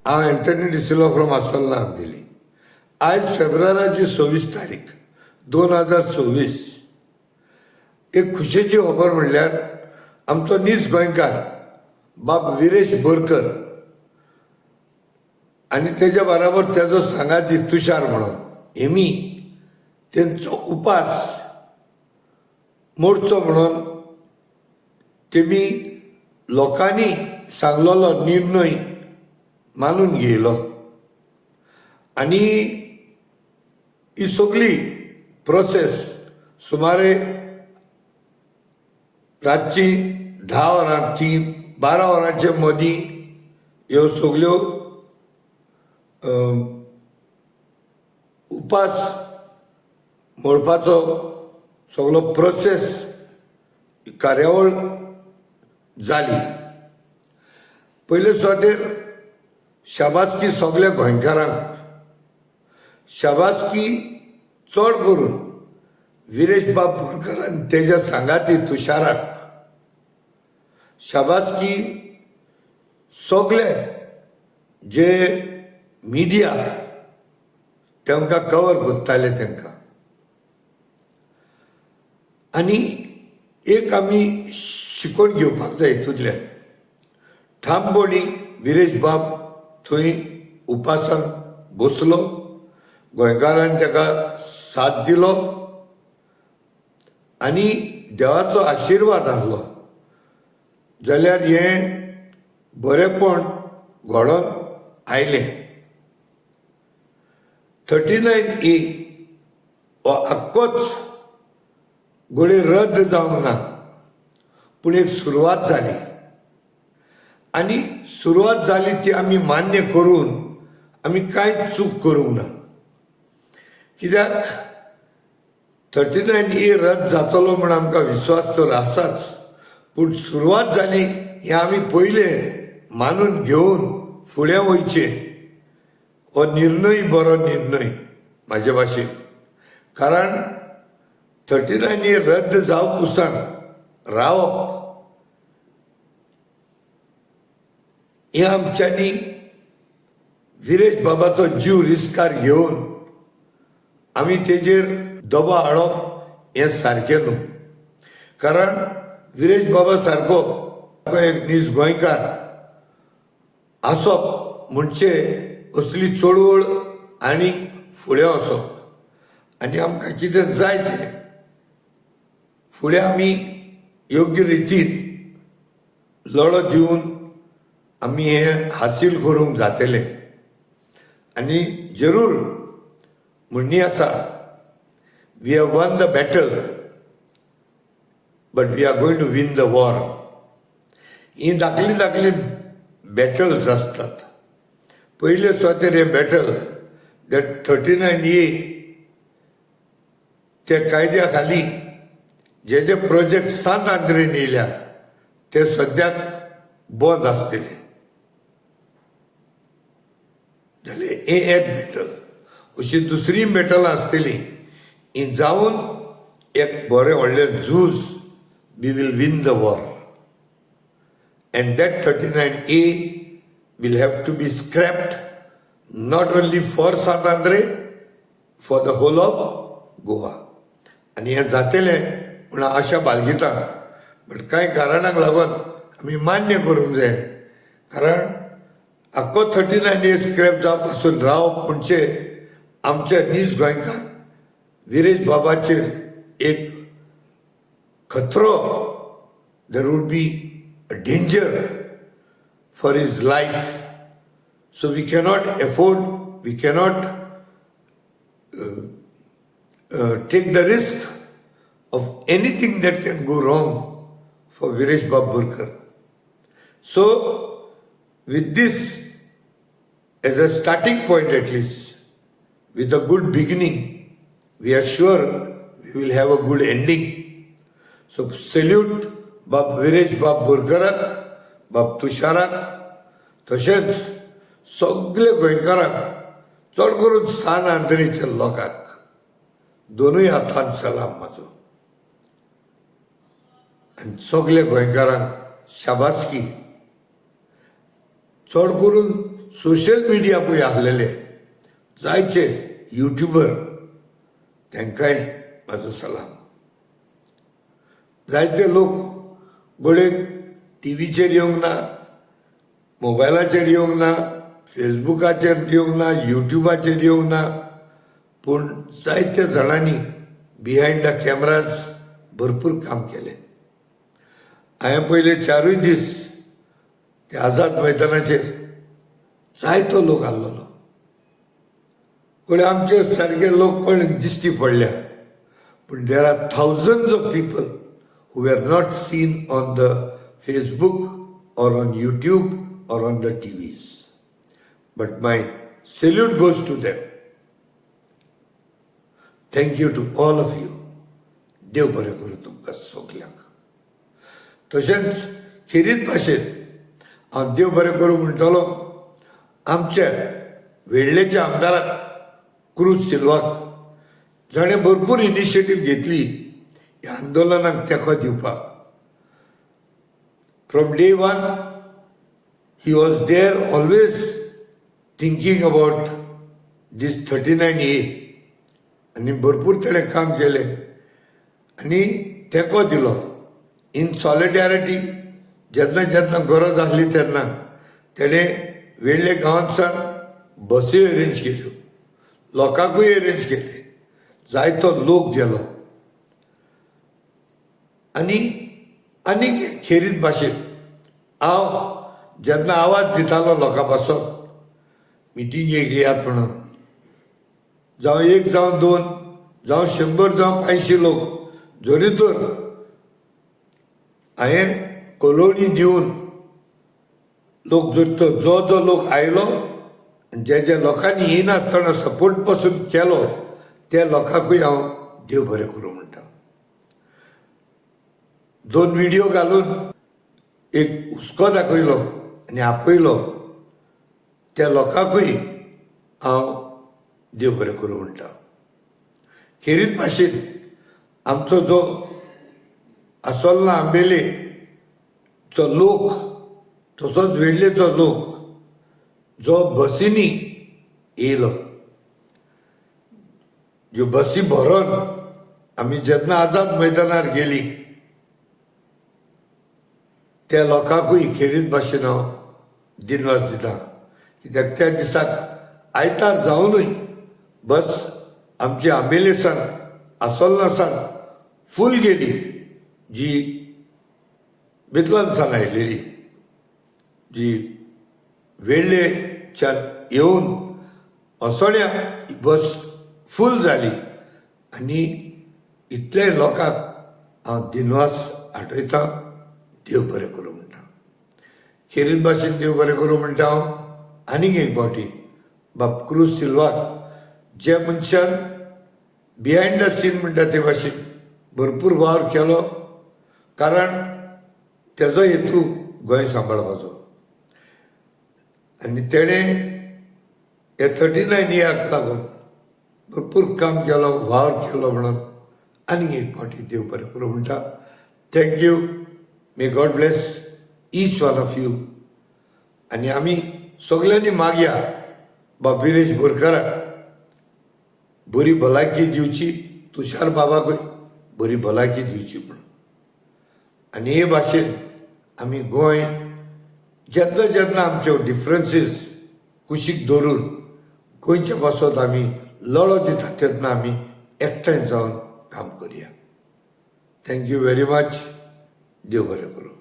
हांव Anthony D'Silva from आसोल्ला दिली. आयज फेब्रुवाराची 26 तारीख 2026. एक खुशेची खबर म्हणल्यार आमचो नीज गोंयकार बाब विरेश बोरकर आनी तेज्या बराबर तेजो सांगाती तुषार म्हणून हेमी तेंचो उपास मोडचो म्हणून तेमी लोकांनी सांगलेलो निर्णय मानून घेयलो आनी ही सगळी प्रोसेस सुमारे रातची 10 वरां ती 12 वरांचे मदीं ह्यो सगल्यो उपास मोडपाचो सगलो प्रोसेस कार्यावळ जाली. पयले सुवातेर शाबासकी सगल्या गोंयकारांक, शाबासकी चड करून विरेश बाब बोरकर आनी तेज्या सांगाती तुषाराक, शाबासकी सगळे जे मिडिया तांकां कवर करताले तांकां. आनी एक आमी शिकोवन घेवपाक जाय हितूंतल्यान, ठामपणी विरेश बाब थंय उपासान बसलो, गोंयकारान ताका साथ दिलो आनी देवाचो आशिर्वाद आहलो जाल्यार हें बरेंपण घडोवन आयलें. 39A हो आख्खोच घडये रद्द जावंक ना, पूण एक सुरवात जाली आनी सुरवात जाली ती आमी मान्य करून आमी कांय चूक करूंक ना. कित्याक 39A रद्द जातलो म्हूण आमकां विस्वास तर आसाच, पूण सुरवात जाली हें आमी पयलें मानून घेवन फुडें वयचें. हो निर्णय बरो निर्णय म्हाजे भाशेन, कारण 39A रद्द जावप पुसान रावप हें आमच्यांनी विरेश बाबाचो जीव रिस्कार घेवन आमी तेजेर दबाव हाडप हें सारकें न्हू. कारण विरेश बाबा सारको एक नीज गोंयकार आसप म्हणजे असली चळवळ आनी फुडें वचप आनी आमकां कितें जाय तें फुडें आमी योग्य रितीन लढो दिवन आमी हें हासील करूंक जातलें. आनी जरूर म्हणणी आसा, we have won the battle but we are going to win the war. ही धाकली धाकली बॅटल्स आसतात. पयले सुवातेर हें बॅटल that 39A त्या कायद्या खाली जे जे प्रोजेक्ट सांत आंद्रेन येयल्या ते सद्याक बंद आसतले जाल्यार हें एक बॅटल. अशी दुसरी बॅटलां आसतली ही जावन एक बरें व्हडलें झूज, we will win the war and that 39A will have to be scrapped, not only for Sant Andre, for the whole of Goa. आनी हें जातलें म्हूण आशा बाळगिता, बट कांय कारणांक लागून आमी मान्य करूंक जाय, कारण आख्खो 39A scrap जावपा पासून रावप म्हणजे आमच्या नीज गोंयकार विरेश बाबाचेर एक खतरो, there would be a danger for his life. So we cannot afford, we cannot take the risk of anything that can go wrong for Viresh Bab Borkar. So, with this as a starting point at least, with a good beginning, we are sure we will have a good ending. So salute बाब विरेश बाब बोरकराक, बाब तुषाराक, तशेंच सगळे गोंयकारांक, चड करून सान आंद्रेच्या लोकांक दोनूय हातान सलाम म्हाजो आनी सगळे गोंयकारांक शाबासकी. चड करून सोशल मिडिया पळय आसलेले जायचे युट्युबर, तांकांय म्हाजो सलाम. जायते लोक घडये टिवीचेर येवंक ना, मोबायलाचेर येवंक ना, फेसबुकाचेर येवंक ना, युट्युबाचेर येवंक ना, पूण जायत्या जाणांनी बिहायंड the cameras भरपूर काम केलें. हांवें पयले 4ूय दीस ते आझाद मैदानाचेर जायतो लोक आसलेलो. कोणी आमचे सारके लोक कोण दिश्टी पडल्या, पूण there are thousands of people who are not seen on the Facebook or on YouTube or on the TVs, but my salute goes to them. Thank you to all of you. देव बरें करूं तुमकां सगल्यांक. तशेंच खेरीत भाशेन हांव देव बरें करूं म्हणटलो आमच्या वेडलेच्या आमदाराक क्रूज सिल्वाक, जाणें भरपूर इनिशिएटीव घेतली ह्या आंदोलनाक तेंको दिवपाक. From day one he was there, always thinking about this 39A, आनी भरपूर ताणें काम केलें आनी तेंको दिलो इन सॉलिडॅरिटी. जेन्ना जेन्ना गरज आसली तेन्ना तेणें वेडले गांवांतसान बसी अरेंज केल्यो, लोकांकूय अरेंज केले, जायतो लोक गेलो. आनी आनीक एक खेरीत भाशेन हांव जेन्ना आवाज दितालो लोकां पासत मिटिंगेक येयात म्हणून, जावं एक, जावं दोन, जावं 100, जावं 500 लोक जरी तर हांवें कळोवणी दिवन लोक जर तो जो जो लोक आयलो आनी जे जे लोकांनी येयनासतना सपोर्ट पासून केलो, त्या लोकांकूय हांव देव बरें करूं म्हणटा. दोन व्हिडिओ घालून एक हुस्को दाखयलो आनी आपयलो, त्या लोकांकूय हांव देव बरें करूं म्हणटा. खेरीत भाशेन आमचो जो आसोल्ला आंबेलेचो लोक, तसोच वेडलेचो लोक जो बसींनी येयलो, ज्यो बसी भरोन आमी जेन्ना आझाद मैदानार गेली, त्या लोकांकूय खेरीत भाशेन हांव दिनवास दिता, कित्याक त्या दिसाक आयतार जावनूय बस आमची आंबेले सावन, आसोल्ला सावन फूल गेली, जी बेतलांसान आयलेली, जी वेडलेच्यान येवन असोळ्या बस फूल जाली. आनी इतले लोकांक हांव दिनवास आठयता, देव बरें करूं म्हणटा. खेरीत भाशेन देव बरें करूं म्हणटा हांव आनीक एक फावटी बाब क्रूज सिल्वाक, जे मनशान बिहायंड the scene म्हणटा ते भाशेन भरपूर वावर केलो, कारण तेजो हेतू गोंय सांबाळपाचो आनी तेणें हे 39 याक लागून भरपूर काम केलो, वावर केलो म्हणून आनीक एक फावटी देव बरें करूं म्हणटा. Thank you. May God bless each one of you. आनी आमी सगल्यांनी मागया बाब विरेश बोरकाराक बरी भलायकी दिवची, तुषार बाबाकूय बरी भलायकी दिवची म्हणून. आनी हे भाशेन आमी गोंय जेन्ना जेन्ना आमच्यो डिफरन्सीस कुशीक दवरून गोंयच्या पासत आमी लढो दिता, तेन्ना आमी एकठांय जावन काम करुया. Thank you very much. देव बरें करूं.